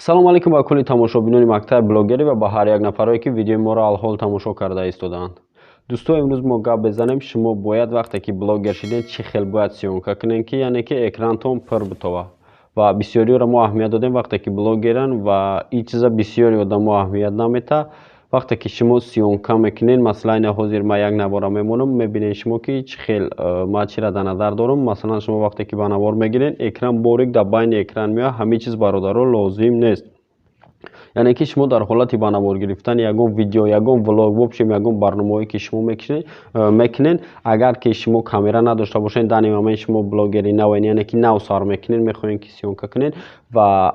Салому алейкум ба кулли тамошобинони мактаби блогерӣ ва ба ҳар як нафарое, ки видеои моро алҳол тамошо карда истодаанд. Дӯсто, имрӯз мо гап мезанем, шумо бояд вақте ки блогер шидед, чӣ хел бояд съёмка кунед, ки яъне ки экрантон пур битова. Ва бисёриёро мо аҳамият додем, вақте ки блогеранд, ва ин чиза бисёри одамо аҳамият наметаҳад. Вақте ки шумо съёмка мекунед, масалан, ина ҳозир ман як навора мемонам, мебинед шумо, ки чӣ хел ман чиро дар назар дорам. Масалан, шумо вақте ки ба навор мегиред, экран борик дар байни экран меояд. Ҳамин чиз, бародаро, лозим нест. Яъне ки шумо дар ҳолати ба навор гирифтани ягон видео, ягон влог, в общем, ягон барномаҳое, ки шумо мекунед, агар ки шумо камера надошта бошед, данный момент шумо блогери навен, яъне ки нав сар мекунед, мехоҳед, ки съёмка кунед ва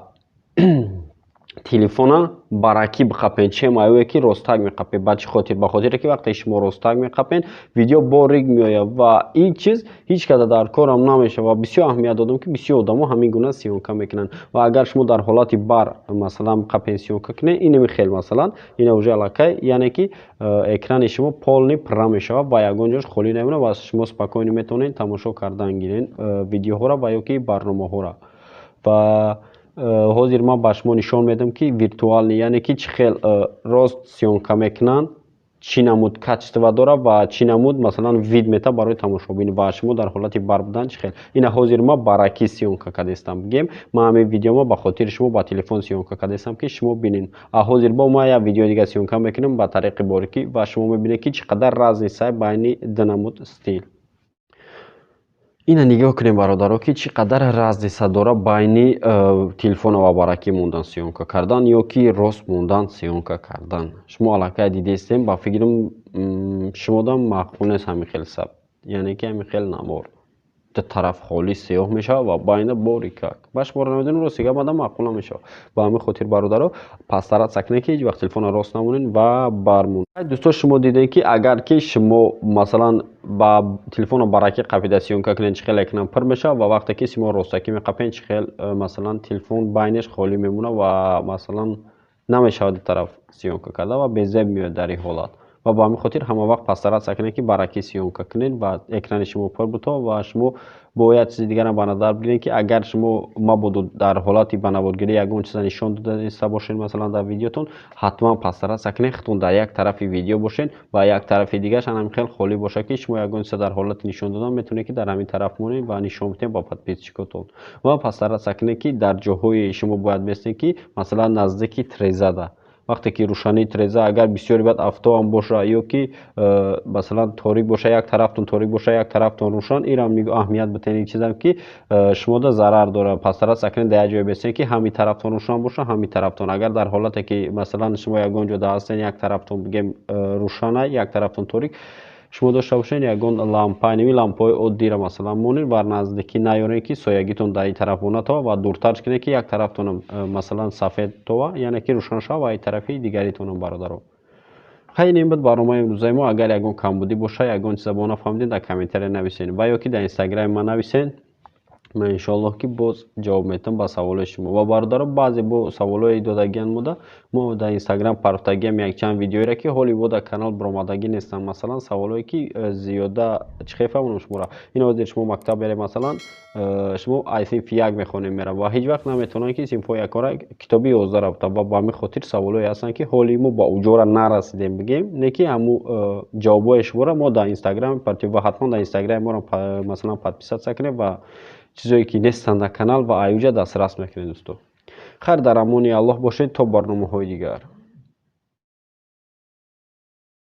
телефона баракӣ биқапен, чем ае ки ростак меқапед. Ба чӣ хотир? Ба хотире ки вақте шумо ростак меқапен, видео борик меояд ва ин чиз ҳеҷ када дар корам намешавад. Ва бисёр аҳамият додам, ки бисёр одамо ҳамин гуна съёмка мекунанд. Ва агар шумо дар ҳолати бар, масалан, биқапен, съёмка кунед, инами хел, масалан, ина уже аллакай, яъне ки экрани шумо полный пурра мешавад ва ягон ҷош холӣ намемонад ва шумо спокойно метавонед тамошо кардан гиред видеоҳоро ва ё ки барномаҳоро. Ва ҳозир ман ба шумо нишон медиҳам, ки виртуальный, яъне ки чӣ хел рост съёмка мекунанд, чӣ намуд качество дорад ва чӣ намуд, масалан, вид метавад барои тамошобин ва шумо дар ҳолати бар будан чӣ хел. Ина ҳозир ман баракӣ съёмка кардастам. Бигем, ман ҳамин видеома ба хотири шумо ба телефон съёмка кардастам, ки шумо бинед. А ҳозир бо ман як видеои дига съёмка мекунам ба тариқи борикӣ ва шумо мебинед, ки чӣ қадар разница байни ду намуд стил. Ина нигоҳ кунем, бародаро, ки чӣ қадар разница дорад байни телефона ва баракӣ мондан съёмка кардан ё ки рост мондан съёмка кардан. Шумо аллакай дидестем, ба фикрам, шумодам маъқул нест ҳамин хел саб, яъне ки ҳамин хел навор ду тараф холӣ сиёҳ мешавад ва байна борикак. Ба шуморо намедонем, рости гап, мадам маъқул намешавад. Ба ҳамин хотир, бародаро, постараться кунед, ки ҳеҷ вақт телефонро рост намонед ва бармонед. Дӯсто, шумо дидем, ки агар ки шумо, масалан, ба телефонро баракӣ қапида съёмка кунед, чӣ хел экран пур мешавад ва вақте ки шумо ростакӣ меқапед, чӣ хел масалан, телефон байнеш холӣ мемонад ва, масалан, намешавад ду тараф съёмка карда ва безеб меояд дар ин ҳолат. Ва ба ҳамин хотир ҳама вақт постараться кунед, ки баракӣ съёмка кунед ва экрани шумо пур бутавад. Ва шумо бояд чизи дигарам ба назар бигиред, ки агар шумо мабодо дар ҳолати ба наворгирӣ ягон чиза нишон додаиста бошед, масалан, дар видеотон, ҳатман постараться кунед, худтон дар як тарафи видео бошед ва як тарафи дигараш ҳамин хел холӣ бошад, ки шумо ягон чиза дар ҳолати нишон додан метавонед, ки дар ҳамин тараф монед ва нишон бидиҳед ба подписчикотон. Ва постараться кунед, ки дар ҷоҳое шумо бояд местед, ки, масалан, наздики трезада. Вақте ки рӯшании треза агар бисёри баъд афтоам боша ё ки масалан, торик боша, як тарафтон торик боша, як тарафтон рӯшан, инам аҳамият бидиҳед, ин чизам ки шумода зарар дорад. Постараться кунед, дар як ҷое бестед, ки ҳамин тарафтон рӯшан боша, ҳамин тарафтон. Агар дар ҳолате ки, масалан, шумо ягон ҷода ҳастед, як тарафтон, бигем, рӯшана, як тарафтон торик, шумо дошта бошед ягон лампа, ними лампаҳои оддиро, масалан, монед ва наздикӣ наёред, ки соягитон дар ин тараф натова ва дуртарш кунед, ки як тарафтонам, масалан, сафед това, яъне ки рӯшан шава, ва ин тарафи дигаритонам. Бародаро, хайр, ин буд барномаи имрӯзаи мо. Агар ягон камбудӣ боша, ягон чиза бо нафаҳмидед, дар комментария нависед ва ё ки дар инстаграми ман нависед. Ман, иншоаллоҳ, ки боз ҷавоб метавам ба саволои шумо. Ва, бародаро, баъзе бо саволҳое додагианд мода, мо дар инстаграм партофтагиам якчанд видеоеро, ки ҳоли бо дар канал баромадагӣ нестанд. Масалан, саволҳое ки зиёда, чӣ хел фаҳмонам шуморо, ин ҳозир шумо мактаб меред, масалан, шумо ай синфи як мехонед мерав ва ҳеҷ вақт наметавонанд, ки синфҳои якора китоби 11 рафта. Ва ба ҳамин хотир саволҳое ҳастанд, ки ҳоли мо ба уҷора нарасидем, бигем, не ки ҳамун ҷавобҳои шуморо мо дар инстаграм мепартем. Ва ҳатман дар инстаграми моро, масалан, подписаться кунед ва чизое ки нестанд дар канал ва аюҷа дастрас мекунед. Дӯсто, хайр, дар амони Аллоҳ бошед то барномаҳои дигар.